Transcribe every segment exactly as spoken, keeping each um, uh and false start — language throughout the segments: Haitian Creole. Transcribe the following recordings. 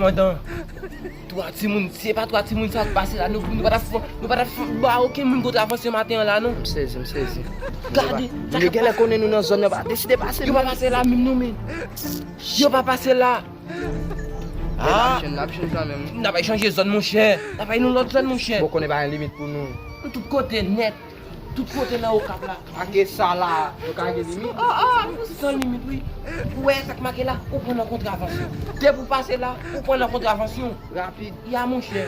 Pandan twa timoun, se pa twa timoun sa k pase la, nou, nou pa t ap fè, nou pa t ap fè ba okenn moun kontravansyon maten an la, non. M sezi, m sezi. Gade, yo genlè konnen nou nan zòn nan, pa deside pase. Yo pa pase la menm, non, men. Yo pa pase la. N ap jwenn, n ap jwenn kanmenm. N ap al chanje zòn, monchè. N ap al yon lòt zòn, monchè. Bon, konnen pa gen limit pou nou. Nou tout kote nèt. Tout kote nan Okap la. Ake sa la, nou ka gen limit? Ah, ah, nou san limit, wi. Ou wè sa k make la, ou pran nan kontravansyon. Depi w pase la, ou pran nan kontravansyon. Rapid. Ya, monchè.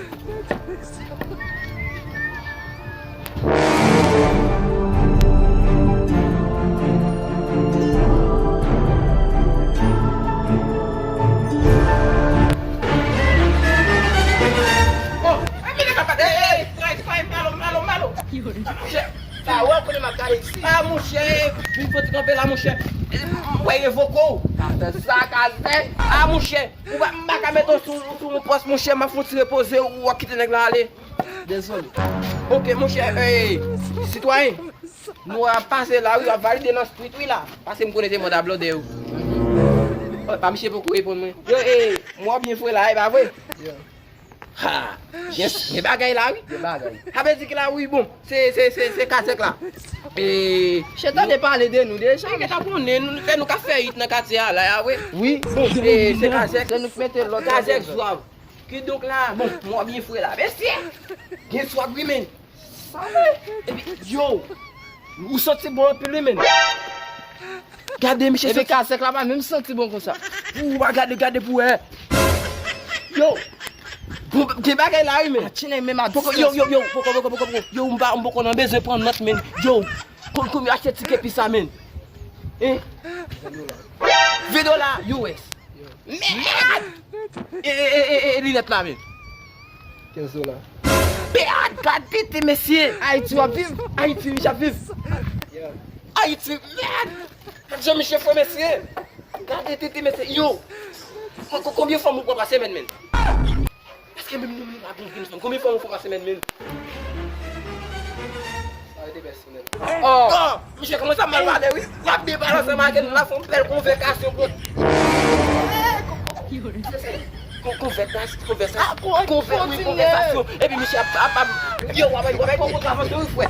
Oh, a, men, men, men, ey, ey, ey, malo, malo, malo. Monchè. Sa wè, konnen m ap gade isi. A, monchè, vin fò ti kanpe la, monchè. Mwen revoke w. Sa ka fè. A, monchè, ou pa, m pa ka mete w sou, sou yon pòs, monchè, m ap fè w ti repoze, ou ap kite nèg la ale. Dezole. Ok, monchè, ey, sitwayen, nou ap pase la, wi, ap valide nan street, wi, la. Paske m konnen se mòd a blòdè yo. Oh, pa misye poko reponn mwen. Yo, ey, mwen byen fre la, e pa vre? Ha! Gen, gen bagay la, wi. Gen bagay. Sa vle di ki la, wi, bon, se, se, se, se Kazèk la. E, misye tande pale de nou deja. Misye ta konnen, nou, se nou k ap fè it nan katye a la, a, wi. Wi. Bon, e, se Kazèk. Se nou k mete lòt Kazèk zwav. Kidonk la, bon, mwen byen fre la. Mesye! Gen swag, wi, men. Sa vre? Epi, yo, ou santi bon anpil, wi, men. Gade, misye. Epi santi Kazèk la pa menm santi bon konsa. Ou pa gade, gade pou wè. Yo, bon, gen bagay la, wi, men. Atchiney, men m a poko, yo, yo, yo, poko, poko, poko, poko. Yo, m pa, m poko nan bezwen pran nòt, men. Yo, kon, konbyen achte ti kepi sa, men? Hein? Ven dola U S. Mèd! E, e, e, e, e linèt la, men. Kenz dola. Mèd! Gade tete, mesye! Ayiti w ap viv? Ayiti, misye ap viv. Ayiti, mèd! Gade jan misye fre, mesye! Gade tete, mesye! Yo! Ko-, ko-, konbyen fanm ou pran pa semèn, men? Èske menm nou menm pa gon grenn fanm? Konbyen fanm ou fè pa semèn menm? Sa yo te bèse menm. Oh! Oh! Misye kòmanse ap mal pale, wi. W ap debale ansanm avè nou la, fè yon bèl konvèkasyon, bro. Kon-, kon-, konvèkas-, konvèsasyon. Konvè-, wi, konvèsasyon. Epi misye ap, ap, ap, yo, w ap, w ap, w ap kontravansyon, wi, frè.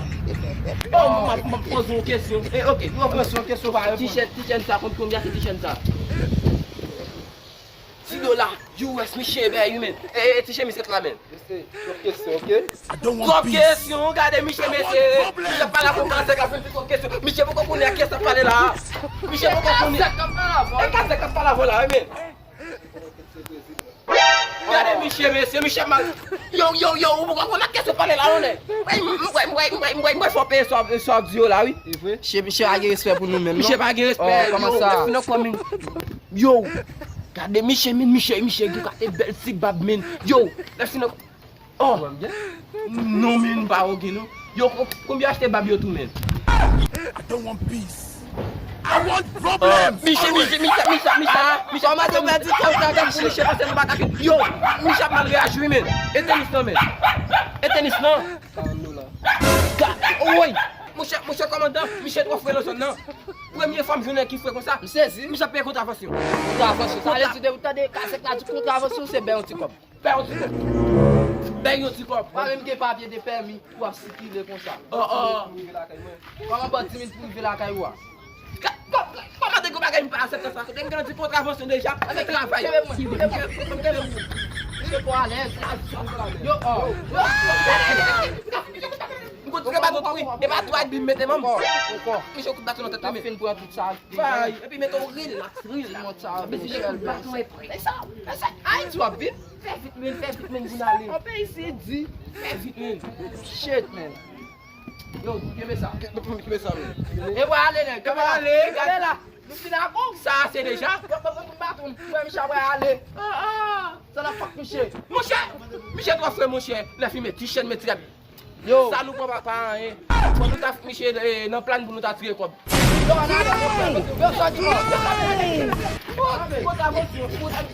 Oh, m ap, m ap poze yon kesyon. Eh, ok, nou ap poze yon kesyon, pa reponn. Ti chèn, ti chèn sa, konn konbyen se ti chèn sa? Ti dola, U S, misye bèl, wi, men. E, e, ti chemiz la, men. Mesye, twòp kesyon, ok? Twòp kesyon, gade misye, mesye. Misye pale avè yon kazèk, ap vin twòp kesyon. Misye poko konnen ak kiyès ap pale la. Misye poko konnen. E kazèk k ap pale avè w la, wi, men. Gade misye, mesye, misye mal. Yo, yo, yo, ou poko konnen ak kiyès ap pale la, non, nèg. Mwen, mwen, mwen fò peye sa, sa w ap di yo la, wi. Misye, misye pa gen respè pou nou menm, non. Misye pa gen respè, yo, lè fin nan kò, men. Yo, gade misye, men, misye, misye gen kate bèl ti bab, men. Yo, lè fin nan, oh. Non, men, m pa oge, non. Yo, ko-, konbyen achte bab yo tou, men? I don't want peace. I want problem. Misye, misye, misye, misye, misye, misye, kòmanse pèdi tan, gade pou misye, paske nou pa ka fin. Yo, misye ap mal reyaji, wi, men. E tenis lan, men. E tenis lan. Karant dola. Ga-, woy! Monchè, monchè kòmandan, misye twò fre nan zòn nan. Premye fwa m jwenn nèg ki fre konsa. M sezi. Misye ap peye kontravansyon. Kontravansyon. Sa vle di, depi w tande kazèk la di kontravansyon, se bay yon ti kòb. Bay yon ti kòb. Bay yon ti kòb. Pa menm gen papye de pèmi pou ap sikile konsa. Oh, oh. Kòman ban di mil pou rive lakay ou a? Kòman te gen bagay m pa aksepte sa? Kote m gen di kontravansyon deja? Ann travay. Kenbe mwen, kenbe mwen, kenbe mwen. Misye twò alèz. Yo, oh. M konn tire baton tou, wi. E pa twa epi m mete manm. Misye kout baton nan tèt li, men. Fin pran tout sa. Vay, epi mete w relax, relax. Mete w kout baton e prese. Ayiti w ap viv? Fè vit, men, fè vit, men, pou n ale. An peyi si di. Fè vit, men. Shit, men. Yo, kenbe sa. Kenbe sa, men. E w ale, nèg. Kenbe ale. Kenbe la. Nou fin ak ou. Sa ase deja. Yo, yo, yo, baton. Frè Micha pral ale. Ah, ah. Sa n ap fòk misye. Monchè, misye twò fre, monchè. Lè fimen ti chèn, men ti rad. Yo. Sa nou pran pa, pa anyen. Fò nou ta fòk misye, eh, nan plan pou nou ta tire kòb. Yo, ann ale, yo, sòti. Yo, sòti. Kontravansyon, kontravansyon.